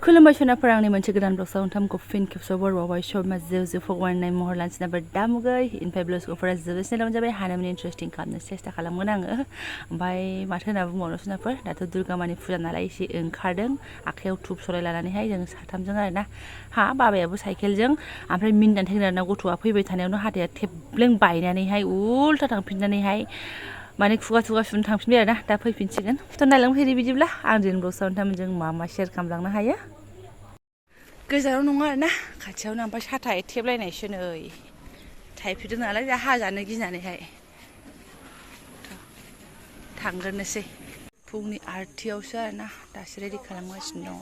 खुलुमबाय सोनाफोर आंनि मोनसे गोदान ब्लगआव नोंथांमोनखौ फिन खेबसे बरबावबाय समा जो फगवाननाय महर लानसिनाबो दामुगै इनफाय ब्लगफोरा जोबोसिनावनो जाबाय हानायमानि इन्टारेस्टिं खालामनो सेस्था खालामगोन आङो ओमफ्राय माथो होनना बुंबावनो सोनाफोर दाथ' दुर्गा मानि फुजा नालाय एसे ओंखारदों आखायाव धुप सराय लानानैहाय जों साथामजों आरोना हा बाबायाबो साइकेलजों ओमफ्राय मिनिनानै थांदों गथ'आ फैबाय थानायावनो हाथाया थेब्लें बायनानैहाय उल्था थांफिननानैहाय माने खुगा सुनो थांफिनबाय आरोना दा फैफिनसिगोन थ' नायलांफैदो बिदिब्ला आं दिनै ब्लगआव नोंथांमोनजों मा शेयार खालामलांनो हायो गोजानाव नङा आरोना खाथियावनो ओमफ्राय साथा एथेबलायनायसो नै थाइफिरदों नालाय दा हाजानो गिनानैहाय थांग्रोनोसै फुंनि 8:00आवसो आरोना दासो रेडि खालामगासिनो दङ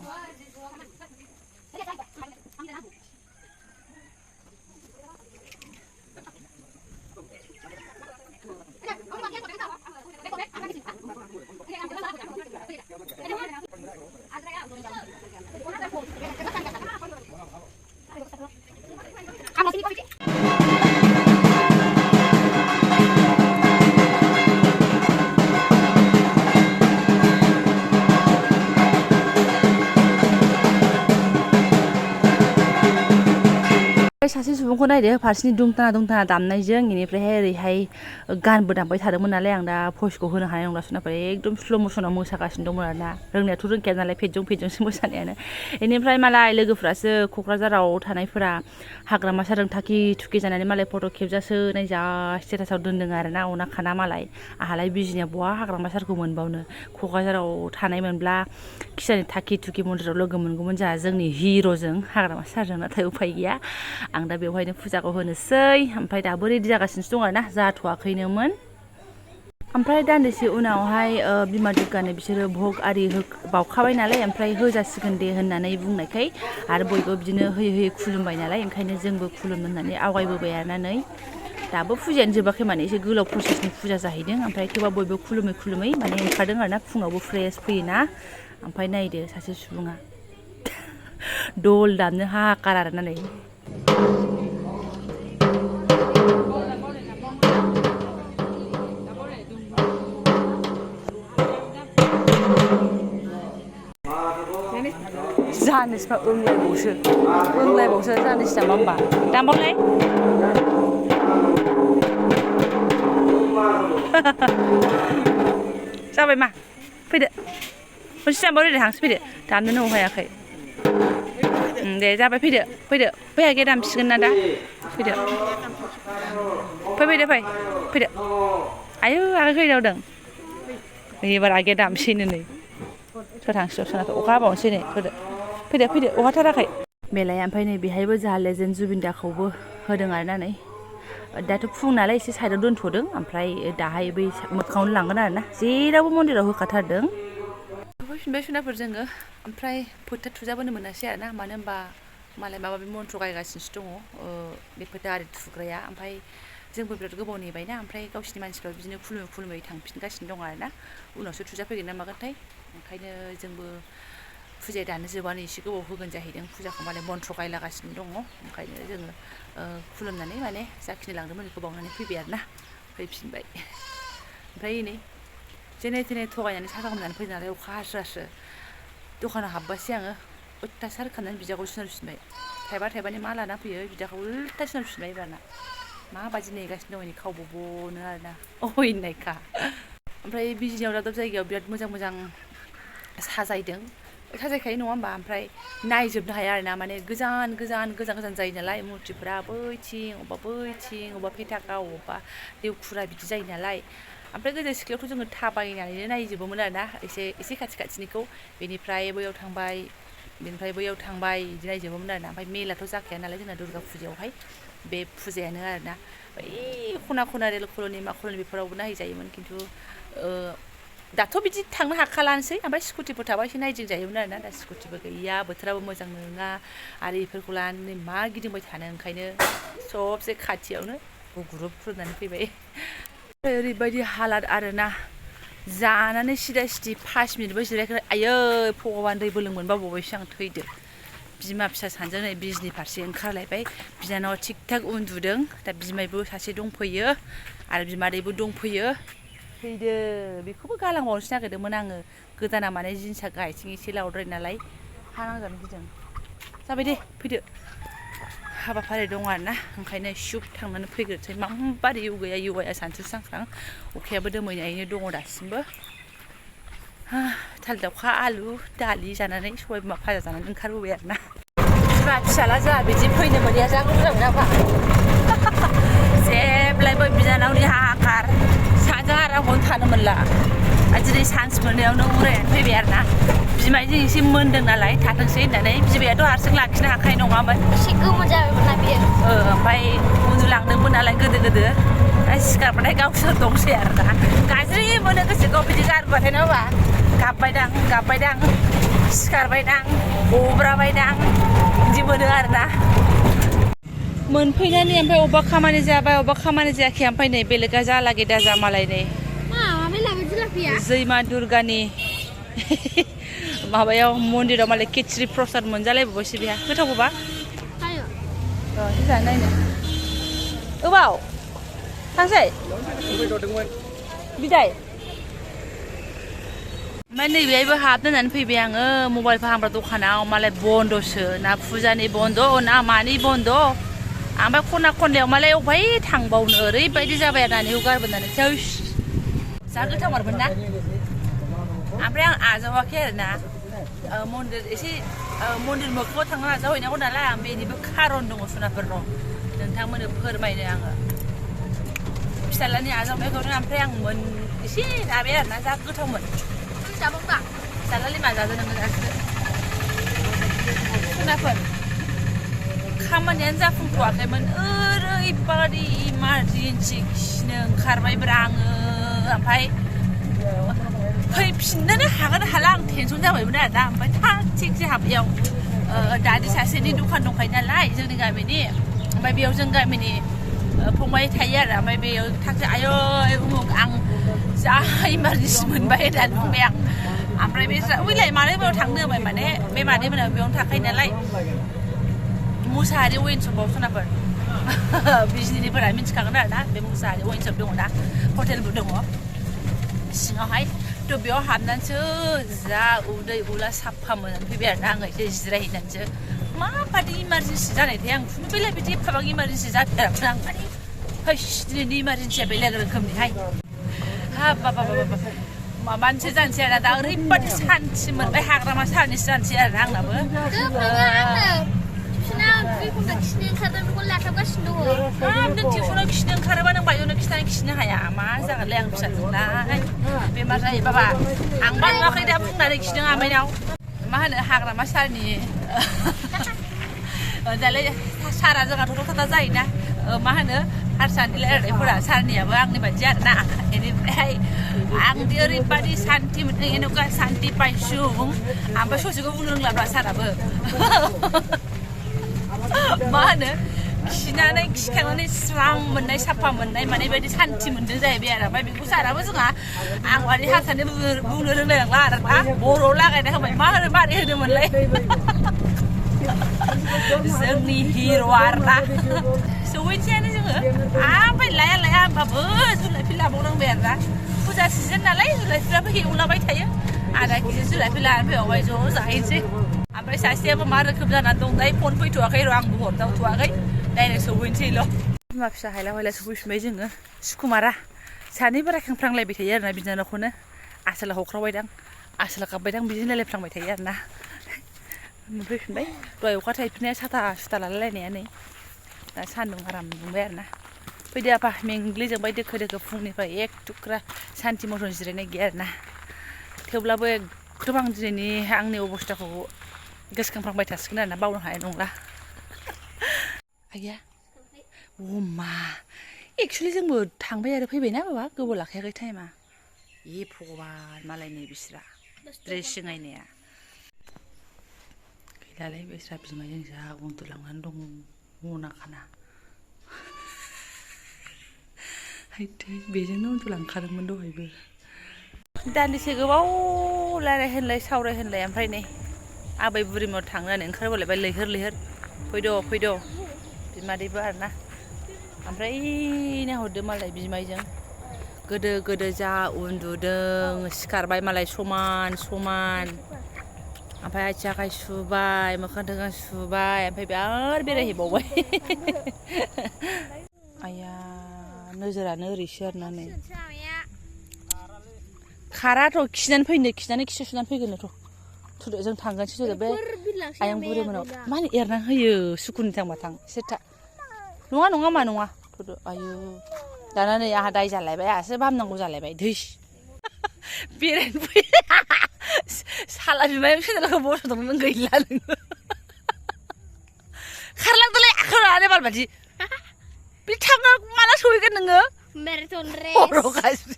सासे सुबुंखौ नायदो फारसेनि दुंथाना दामनायजों इनिफ्रायहाय ओरैहाय गानबो दामबाय थादोंमोन नालाय आं दा भइसखौ होनो हानाय नंला सोनाफोर एकदम स्ल' मसनाव मोसागासिनो दंमोन आरोना रोंनायाथ' रोंखाया नालाय फेजोंसो मोसानायानो इनिफ्राय मालाय लोगोफ्रासो क'क्राझाराव थानायफोरा हाग्रामा साजों थाखि थुखि जानानै मालाय फट' खेबजासोनाय जा स्टेटासाव दोनदों आरोना अना खाना मालाय आहालाय बिजिनिया बहा हाग्रामा सारखौ मोनबावनो क'क्राझाराव थानाय मोनब्ला खिसानि थाखि थुखि मन्दिराव लोगो मोनगौमोन जोंहा जोंनि हिर'जों हाग्रामा सारजों नाथाय उफाय गैया आं दा बेवहायनो फुजाखौ होनोसै ओमफ्राय दाबो रेडि जागासिनोसो दं आरोना जाथ'वाखैनोमोन ओमफ्राय दान्दिसे उनावहाय बिमा दुर्गानो बिसोरो भग आरि बावखाबाय नालाय ओमफ्राय होजासिगोन दे होननानै बुंनायखाय आरो बयबो बिदिनो होयै खुलुमबाय नालाय ओंखायनो जोंबो खुलुमनो होननानै आवगायबोबाय आरोना नै दाबो फुजायानो जोबाखै माने एसे गोलाव प्रसेसनि फुजा जाहैदों ओमफ्राय थेवबा बयबो खुलुमै माने ओंखारदों आरोना फुङावबो फ्रेस फैयोना ओमफ्राय नायदो सासे सुबुङा दल दामनो हाहाकार आरोना नै जानोसै मा ओंलायबावसो जानोसै नामा होमबा दामबावलाय जाबाय मा फैदो मोनसे दामबाव ओरै हांसो फैदो दामनोनो हायाखै दे जाबाय फैदो फै आगैया दामसिगोन ना दा फैदो फैदो आयौ आगै खै दावदों एबार आगैया दामसैनो नै सोर थांसैयाव सोनाखै अखा हाबावनोसै नै फैदो अखाथाराखै बेलाया ओमफ्राय नै बेहायबो जोंहा लेजेन्ड जुबिन दाखौबो होदों आरोना नै दाथ' फुं नालाय एसे साइडआव दोनथ'दों ओमफ्राय दाहाय बै मोखाङावनो लांगोन आरोना जेरावबो मन्दिराव होखाथारदों फैफिनबाय सोनाफोर जोङो ओमफ्राय फोथा थुजाबोनो मोनासै आरोना मानो होनबा मालाय माबा मन्थ्र गायगासिनोसो दङ बे फोथा आरि थुग्राया ओमफ्राय जोंबो बिराद गोबाव नेबायना ओमफ्राय गावसिनि मानसिफ्रा बिदिनो खुलुमै थांफिनगासिनो दं आरोना उनावसो थुजाफैगोन ना मागोनथाय ओंखायनो जोंबो फुजाया दानो जोबानो एसे गोबाव होगोन जाहैदों फुजाखौ माने मन्थ्र गायलागासिनो दङ ओंखायनो जोङो खुलुमनानै माने जाखिनि लांदोंमोन बेखौ बावनानै फैबाय आरोना फैफिनबाय ओमफ्राय नै जेने थेने थगायनानै साहा खालामनानै फैदों नालाय अखा हास्रासो दखानाव हाबबासै आङो अयथासार खालामनानै बिदाखौ थिनहरफिनबाय थाइबानि मा लाना फैयो बिदाखौ उल्था थिनहरफिनबाय एबारना माबायदि नेगासिनो दं खावबोनो आरोना होननायखा ओमफ्राय बिजिनियाव दाब जायगायाव बिराद मोजां साजायदों साजायखायो नङा होमबा ओमफ्राय नायजोबनो हाया आरोना माने गोजान जायो नालाय मुरथिफोरा अबेबा पेटाकाव अबेबा देवखुरा बिदि जायो नालाय ओमफ्राय गोदो सिख्लायावथ' जोङो थाबायनानैनो नायजोबोमोन आरोना एसे खाथिनिखौ बेनिफ्राय बैयाव थांबाय बिदि नायजोबोमोन आरोना ओमफ्य मेलाथ' जाखाया नालाय जोंना दुर्गा फुजायावहाय बे फुजायानो आरोना बै खना रेल कल'नि मा कल'नि बेफोरावबो नायहैजायोमोन खिन्थु दाथ' बिदि थांनो हाखालानोसै ओमफ्राय स्कुटिफोर थाबा एसे नायदिंजायोमोन आरोना दा स्कुटिबो गैया बोथोराबो मोजां नङा आरो बेफोरखौ लानानै मा गिदिंबाय थानो ओंखायनो सबसे खाथियावनो गुग्रुब खुलुमनानै फैबाय ओरैबायदि हालाद आरोना जानानै सिदा 5 मिनिटबो जिरायाखै आयै भगबान दैबो लोंमोनबा बावबायसो आं थैदो बिमा फिसा सानैजों नै बिजनि फारसे ओंखारलायबाय बिनानावा थिग थाक उन्दुदों दा बिमायबो सासे दंफैयो आरो बिमादैबो दंफैयो फैदो बेखौबो गालांबावनोसो नागिरदोंमोन आङो गोदाना माने जिन्सआ गाहायथिं एसे लावद्राय नालाय अखा नांजानो गिदों जाबाय दे फैदो हाबाफारि दं आरोना ओंखायनो शुप थांनानै फैग्रोसै माबादि इउ गैया इउआइया सानस्रिस्रांस्रां अखायाबो दोमैनायैनो दङ दासिमबो थालिर दाउखा आलु दालि जानानै सबाय बिमा भाजा जानानै ओंखारबोबाय आरोना जोंहा फिसाला जोंहा बिदि फैनो मोनैया जा मोजां मोनाबा जेब्लायबो बिनानावनि हाहाकार सानजों आरामखौनो थानो मोनला दिनै सान्स मोननायावनो उरायनानै फैबाय आरोना बिमायजों एसे मोन्दों नालाय थाथोंसै होननानै बिमायाथ' हारसिं लाखिनो हाखानाय नङामोन एसे गोमोन जाबायमोन ना बियो ओमफ्राय उन्दुलांदोंमोन नालाय गोदो सिखारबाथाय गावसोर दंसै आरोना गाज्रि मोनो गोसोखौ बिदि गारबाथाय नङाबा गाबबायदां सिखारबायदां अब्राबायदां बिदि मोनो आरोना मोनफैनानै ओमफ्राय अबेबा खामानि जाबाय अबेबा खामानि जायाखै ओमफ्राय नै बेलेगा जालागे दाजा मालाय नै जैमा दुर्गानि माबायाव मन्दिराव मालाय खिचरि प्रसाद मोनजालायबावबायसो बेहा गोथावबा जानो नायनो अबाव थांसै बिदाय ओमफ्राय नैबेहायबो हाबनानै फैबाय आङो मबाइल फाहामग्रा दखानाव मालाय बन्द'सो ना फुजानि बन्द' ना मानि बन्द' ओमफ्राय खना खनलायाव मालाय अबहाय थांबावनो ओरैबायदि जाबाय आरो नानिखौ गारबोनानै जा गोथावमारमोन ना ओमफ्राय आं आजावाखै आरोना मन्दिर एसे मन्दिर मोखाङाव थांनो नाजाहैनांगौ नालाय आं बेनिबो खारन दङ सुनाफोरनाव नोंथांमोननो फोरमायनो आङो फिसाज्लानि आजावनायखौनो ओमफ्राय आं एसे जाबाय आरोना जा गोथावमोन फिसाज्लानि मा जादों नोङो जाखो सुनाफोर खामानियानो जाफुंथ'वाखैमोन ओरैबादि इमारजेन्सि खिनो ओंखारबायब्रा आङो ओमफ्राय फैफिननोनो हागोन हाला आं टेनसन जाबायमोन आरोना ओमफ्राय थाग थिगसे हाबैयाव दादि सासेनि दखान दंखायो नालाय जोंनि गामिनि ओमफ्राय बेयाव जों गामिनि फंबाय थायो आरो ओमफ्राय बेयाव थागसे आयै उमुक आं जा इमारजेन्सि मोनबाय होननानै बुंबाय आं ओमफ्राय बे उइलाय मादैमोनाव थांनो होबाय माने बे मादैमोना बेयावनो थाखायो नालाय मुसाहारि वाइन शपआव सनाफोर बिजनिफोरा मिथिखागोन आरोना बे मुसाहारि वाइन शप दङ ना हटेलबो दङ सिङावहाय थ' बेयाव हाबनानैसो जा उदै उला साफा मोननानै फैबाय आरोना आङो एसे जिरायहैनानैसो माबादि इमारजेन्सि जानायथाय आं खुनुबेला बिदि एफाबां इमारजेन्सि जाफेराखै आं माने हैस दिनैनि इमारजेन्सिया बेलेग रोखोमनिहाय हाबाब माबानोसो जानोसै आरोना दा ओरैबादि सान्थि मोनबाय हाग्रामा सारनिसो जानोसै आरोना आंनाबो टिउसनाव खिनो ओंखारोबा नों बायदियावनो खिनो हाया मा जागोनलाय आं फिसाजोलाय बेमार जायो बाबा आंबा नुवाखै दा बुंनानै खिदों आमाइनाव मा होनो हाग्रामा सारनि दालाय सारा जोंहाथ' थाथा जायोना मा होनो हारसानि रायलायनायफोरा सारनियाबो आंनि बायदि आरोना बेनिफ्राय आंदि ओरैबादि सान्थि मोनदों एनुका सान्थि पाइसुं ओमफ्राय ससेखौ बुंनो रोंलाब्रा साराबो मा होनो खिनानै खिखांनानै स्रां मोननाय साफा मोननाय माने बायदि सान्थि मोनदों जाहैबाय आरो ओमफ्राय बेखौ साराबो जोंहा आं माने हारसानि बुंनो रोंलाय लांला आरोना बर'आव लागायना होबाय मा होनो मारै होनोमोनलाय जोंनि हिर' आरोना सहैसैयानो जोङो ओमफ्राय लाया होमबाबो जुलाफि लाबावनांबाय आरोना फुजा सिजोन नालाय जुलाफिफ्राबो एवलाबाय थायो आधा केजि जुलाफि लानानै फैबावबाय ज' जाहैनोसै ओमफ्राय सासेयाबो मा रोखोम जानानै दं दायो फन फैथ'वाखै र' आंबो हरदावथ'वाखै डाइरेक्ट सहैनोसैल' बिमा फिसा हायला हायला सफैफिनबाय जोङो सुकुमारा सानैबो रायखांफ्रांलायबाय थायो आरोना बिनानावखौनो आसोला हख्रावबायदां आसोला गाबबायदां बिदिनो रायलायफ्लांबाय थायो आरोना मोनफैफिनबाय दहाय अखा थाइफिननाया साथा सुथा लालायलायनाया नै दा सान्दुं आराम दुंबाय आरोना फैदो आफा मेंग्लिजोंबाय दोखो दोखो फुंनिफ्राय एक थुख्रा सान्थि मथन जिरायनाय गैया आरोना थेवब्लाबो एकदम आं दिनैनि आंनि अबस्थाखौ गोसोखांफ्लांबाय थासिगोन आरोना बावनो हानाय नंला आइया अमा एक्सुवेलि जोंबो थांबाय आरो फैबायना बाबा गोबाव लाखायाखै टाइमा ए भगबान मालायनि बिस्रा ड्रेस सिङायनाया गैलालै बिस्रा बिमाजों जा उन्दुलांनानै दङ मना खाना बेजोंनो उन्दुलांखादोंमोन दहायबो दान्दिसे गोबाव रायलाय होनलाय सावराय होनलाय ओमफ्राय नै आबै बुरिमाव थांनानै ओंखारबोलायबाय लैहोर फैद' बिमादैबो आरोना ओमफ्राय नाहरदो मालाय बिमायजों गोदो जा उन्दुदों सिखारबाय मालाय समान ओमफ्राय आथिं आखाइ सुबाय मोखां थोखां सुबाय ओमफ्राय बिराद बेरायहैबावबाय आया नोजोरानो ओरैसो आरोना नै खाराथ' खिनानै फैनो खिसु सुनानै फैगोन थ' थुदो जों थांगोनसो थुदो बे आयं बुरि मोनाव मा होनो एरना होयो सुकुनि थांबा थां सेथा नङा मा नङा थुदो आयु दाना नै आंहा दाय जालायबाय आंहासो बामनांगौ जालायबाय धैस बेरायनो फै साला बिमाया सेन्देलखौ बस'दोंमोन गैला नोङो खारलांदोलै आखायाव लानानै बाल बादि बे थाङो माला सहैगोन नोङो मेराथन रेस खर' गाज्रि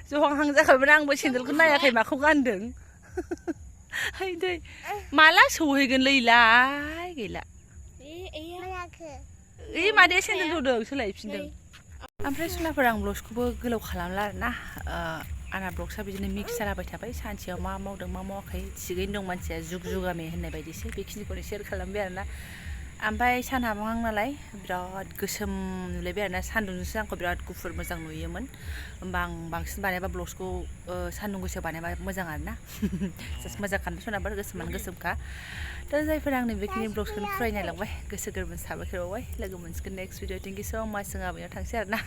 जहांहां जाखाबायमोन आंबो सेन्देलखौ नायाखै माखौ गानदों हाय दै माला सहैगोनलै इलाय गैला मादैया सेन्देल होदों सोलायफिनदों ओमफ्राय सुनाफोर आं ब्लग्सखौबो गोलाव खालामला आरोना आंना ब्लग्सआ बिदिनो मिक्स जालाबाय थाबाय सानसेयाव मा मावदों मा मावाखै थिगैनो दं मानसिया जुग जुगामे होननाय बायदिसो बेखिनिखौनो शेयार खालामबाय आरोना ओमफ्राय सान हाबहां नालाय बिराद गोसोम नुलायबाय आरोना सान्दुंजोंसो आंखौ बिराद गुफुर मोजां नुयोमोन होमबा आं बांसिन बानायबा ब्लग्सखौ सान्दुं गोसायाव बानायबा मोजां आरोना जास्ट मोजां खालामनो सोनाबा गोसोमानो गोसोमखा दा जायफोरा आंनि बेखिनि ब्लग्सखौनो फरायनायलांबाय गोसो गोरबोनि साबायखर बावबाय लोगो मोनसिगोन नेक्स्ट भिडिअ थेंक इउ स' माच जों आबायाव थांसै आरोना